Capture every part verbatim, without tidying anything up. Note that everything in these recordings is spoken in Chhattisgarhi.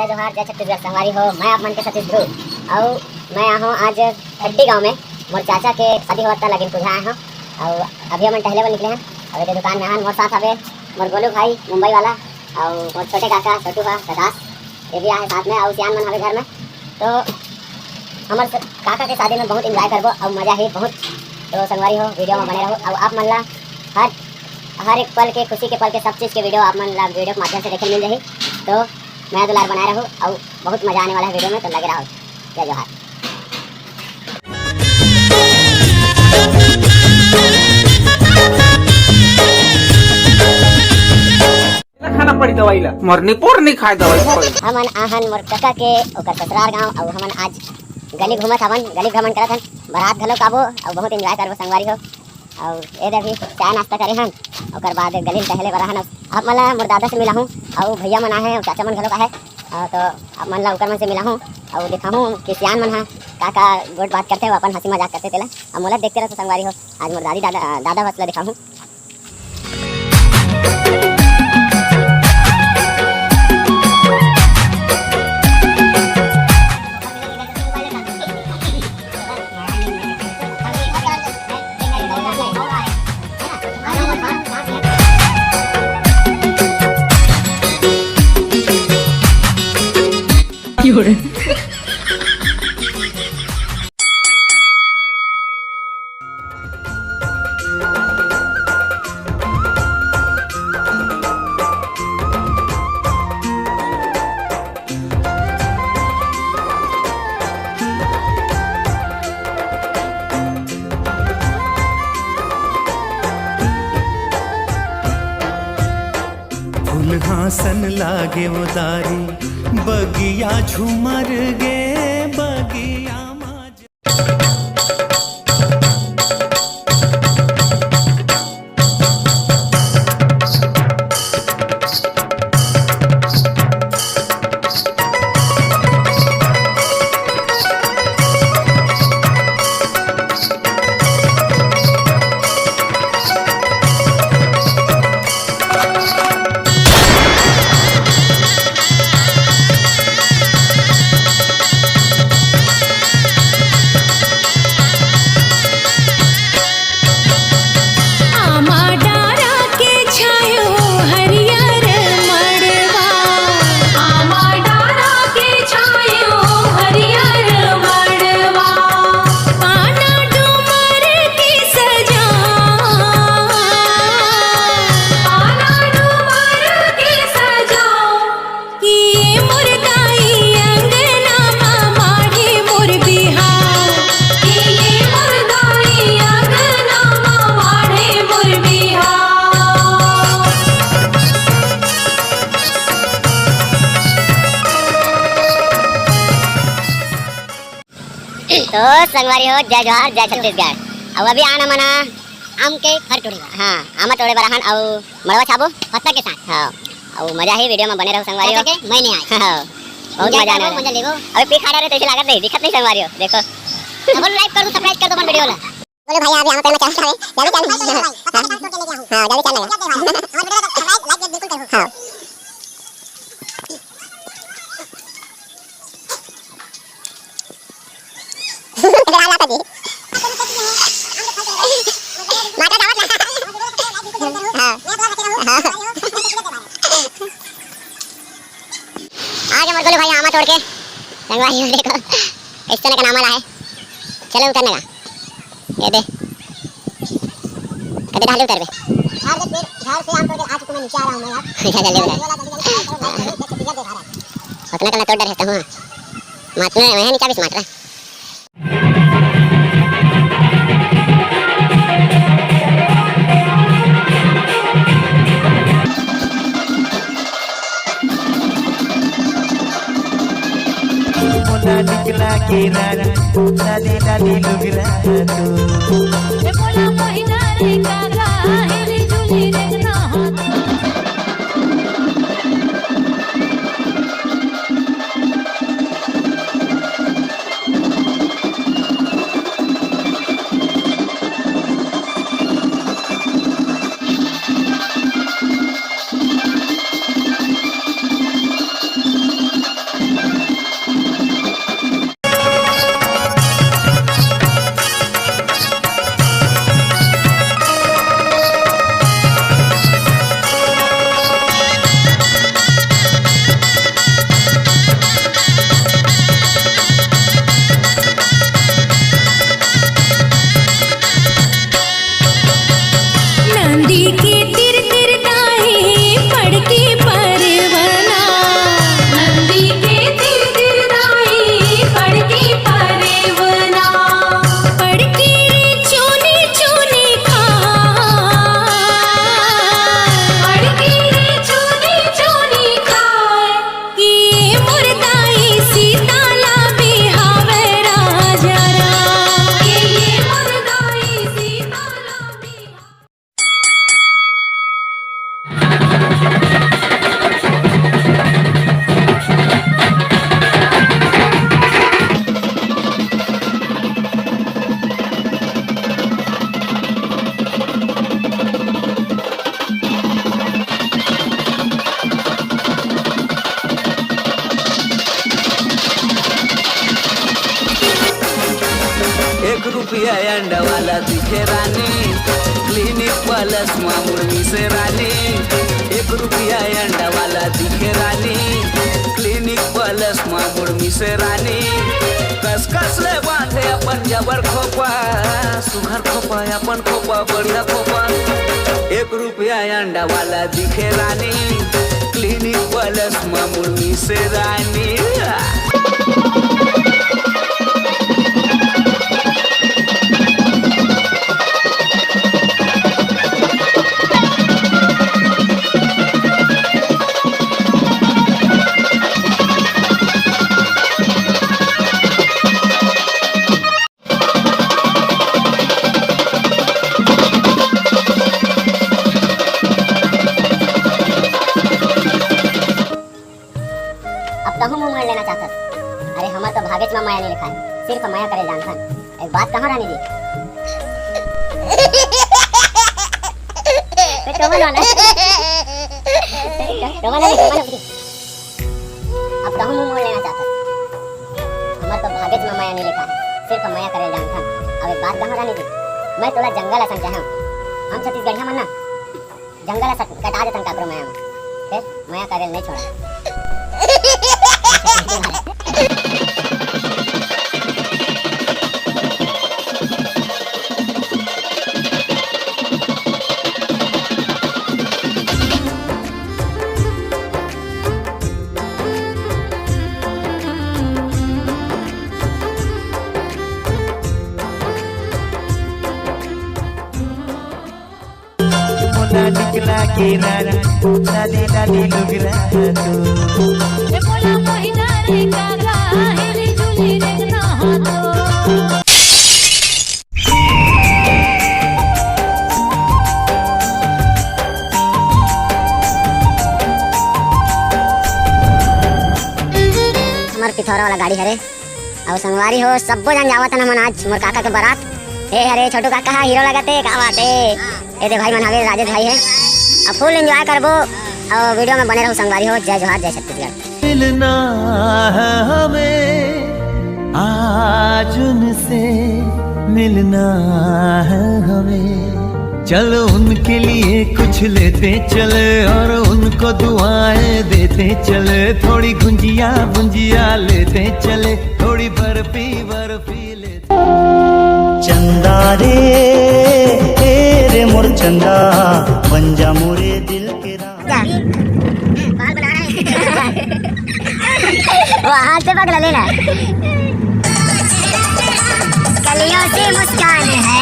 जय जोहार, जय छत्तीसगढ़ संगवारी हो। मैं आप मन के सतीश ध्रुव, अउ मैं आए हूँ आज खड्डी गांव में। मोर चाचा के शादी होवत त लगिन पूजा आए हूँ, अउ अभी हमन टहले बर निकले हन। अउ एदे दुकान में हन, मोर साथ हवे मोर गोलू भाई मुंबई वाला, अउ मोर छोटे काका छोटू हा प्रकाश, ये भी आहे साथ में, अउ सियान मन हवे घर में। तो हमर स-, काका के शादी में बहुत एंजॉय करबो अउ मजा ही बहुत। तो संगवारी हो, वीडियो में बने रहो, अउ आप मन ला हर, हर एक पल के, खुशी के पल के, सब चीज़ के वीडियो आप मन ला वीडियो के माध्यम से देखे मिल जाही। तो मया दुलार बनाए रहो, अउ बहुत मजा आने वाला है वीडियो में, तो लगे रहो। जय जोहार। खाना पड़ी दवाई ला, मरनी पोर नहीं खाए दवाई। हमन आहन मोर कका के ओकर ससुरार गांव, अउ हमन आज गली घूमत हवन, गली भ्रमण करत हन। बारात घलो आबो अउ बहुत एंजॉय करबो संगवारी हो। अउ एदे अभी चाय नाश्ता करे हन, ओकर बाद गली टहले बर आहन। आप मन ला मोर दादा से मिलाहूँ, अउ भैया मन आहे, चाचा मन घलो आहे। अ, तो आप मन ला ओकर मन से मिलाहूँ, अउ दिखाहूँ कि सियान मन हा का का गोठ बात करथे, अपन हंसी मजाक करथे तेला। अब मोला देखते रहो संगवारी हो, आज मोर दादी दादा, दादा भस ला दिखाहूँ। फूल हाँसन लागे ओ दारी, बगिया झूमर गे, बगिया मा तो संगवारी हो, जय जोहार, जय छत्तीसगढ़। अउ अभी आहन हमन आम के फर टोड़े बर। हाँ, आमा टोड़े बर आहन अउ मड़वा छाबो पत्ता के साथ। हाँ, अउ मजा ही, वीडियो में बने रहो संगवारी हो। चाचा के मैं नहीं आए। हाँ, बहुत एंजॉय मजा आने करबो, वाला। मजा लेबो। अबे पी खा रहे तो ऐसे लागत नहीं, दिखत नहीं संगवारी हो, देखो। डबल लाइक कर दो, सब्सक्राइब कर दो अपन वीडियो ला। बोलो भाई, अभी हम अपना चैनल है, जल्दी चैनल। हाँ, हाँ, जल्दी चैनल। हाँ। तेरा हाल आता जी। माता दावत ला। हाँ। हाँ। आज हमर गोलू भाई आमा तोड़ के टंगवाही हो, देखो। इस तरह का नामा ला है। चलो उतरने का। ये दे। कदे ढाले उतरबे? झाड़ से, झाड़ से आम तोड़ के आ चुके, मैं नीचे आ रहा हूँ मैं यार। अच्छा, जल्दी उतर। वीडियो ला जल्दी जल्दी subscribe करो, like करो, जय छत्तीसगढ़ जय भारत। उतना कला तोड़ डर है तो, हाँ। मात में वह नीचा भी स्मार्ट रहा। मोला निकला के रानी, डाली डाली लुगरा तू। ए मोला पहिना रे काका, हेली झूली रे ना हाथ। दिखे रानी, क्लिनिक प्लस मा मुड़ मिसे रानी, एक रुपया अंडा वाला दिखे रानी, क्लिनिक प्लस मा मुड़ मिसे रानी, कस कस ले बांधे अपन जबर खोपा, सुघर खोपा, अपन खोपा, बढ़िया खोपा, एक रुपया अंडा वाला दिखे रानी, क्लिनिक प्लस मा मुड़ मिसे रानी। अब तहूँ मुंह मोड़ लेना चाहथस। अरे, हमर तो भागेच म मया नइ लिखाय, सिर्फ मया करे जानथन। एक बात कहाँ रानी जी? ए, रोवा ना, रोवा ना। रोवा ना, रोवा ना। अब तहूँ मुंह मोड़ लेना चाहथस। हमर तो भागेच म मया नइ लिखाय, सिर्फ मया करे जानथन। अब एक बात कहाँ रानी जी, मैं तोला जंगल असन चाहंव। हम छत्तीसगढ़िया मन ना जंगल असन कटा देथन काकरो मया म, फेर मया करे ल नइ छोड़न। मोला निकला के रानी, लाली लाली लुगरा तो। ए मोला मोहिना रे काका, हेली झूली रे ना तो। हमर पिथौरा वाला गाड़ी हरे। अउ संगवारी हो, सब्बो झन जावत हन हमन आज मोर काका के बारात। ए हरे छोटू काका हा हीरो लगत हे, का बात हे? ए दे भाई मन हवे, राजेश भाई हे। अब full enjoy करबो अउ video में बने रहू संगवारी हो। जय जोहार, जय छत्तीसगढ़। मिलना है हमें, आज उनसे मिलना है हमें। चलो उनके लिए कुछ लेते चले और उनको दुआएं देते चले, थोड़ी गुंजिया गुंजिया लेते चले, थोड़ी बर्फी बर्फी लेते। चंदा रे, ए रे मोर चंदा, बन जा मोरे दिल के राजा। बाल बना रहा है। वो हाथ से पकड़ लेना। कलियों से मुस्कान है।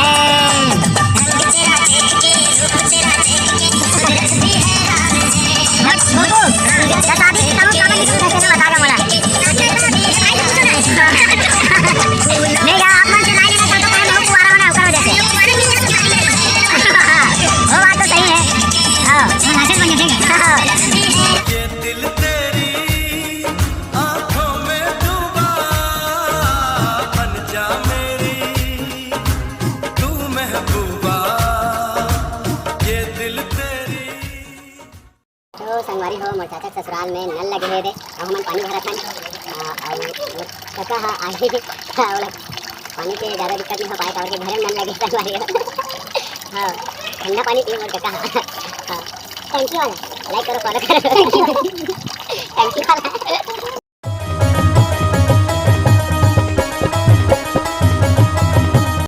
नहीं यार, आप मन से नहीं लेना चाहता, तो हम लोग कुआरा होना, ओकर वजह से। वो बात तो सही है। हाँ। हाँ। ये दिल तेरी आंखों में डूबा, बन जा मेरी तू महबूबा, ये दिल तेरी। तो संगवारी हो, मोर चाचा के ससुराल में नल लगे हे रे, अउ हमन पानी भरत हन। आ, अउ मोर कका हा आही, ओला पानी के ज्यादा दिक्कत नहीं हो पाए, काबर के घरे में नल लगे संगवारी हो। हाँ, ठंडा पानी पिए मोर कका हा। हाँ, टंकी वाला, like करो, follow करो।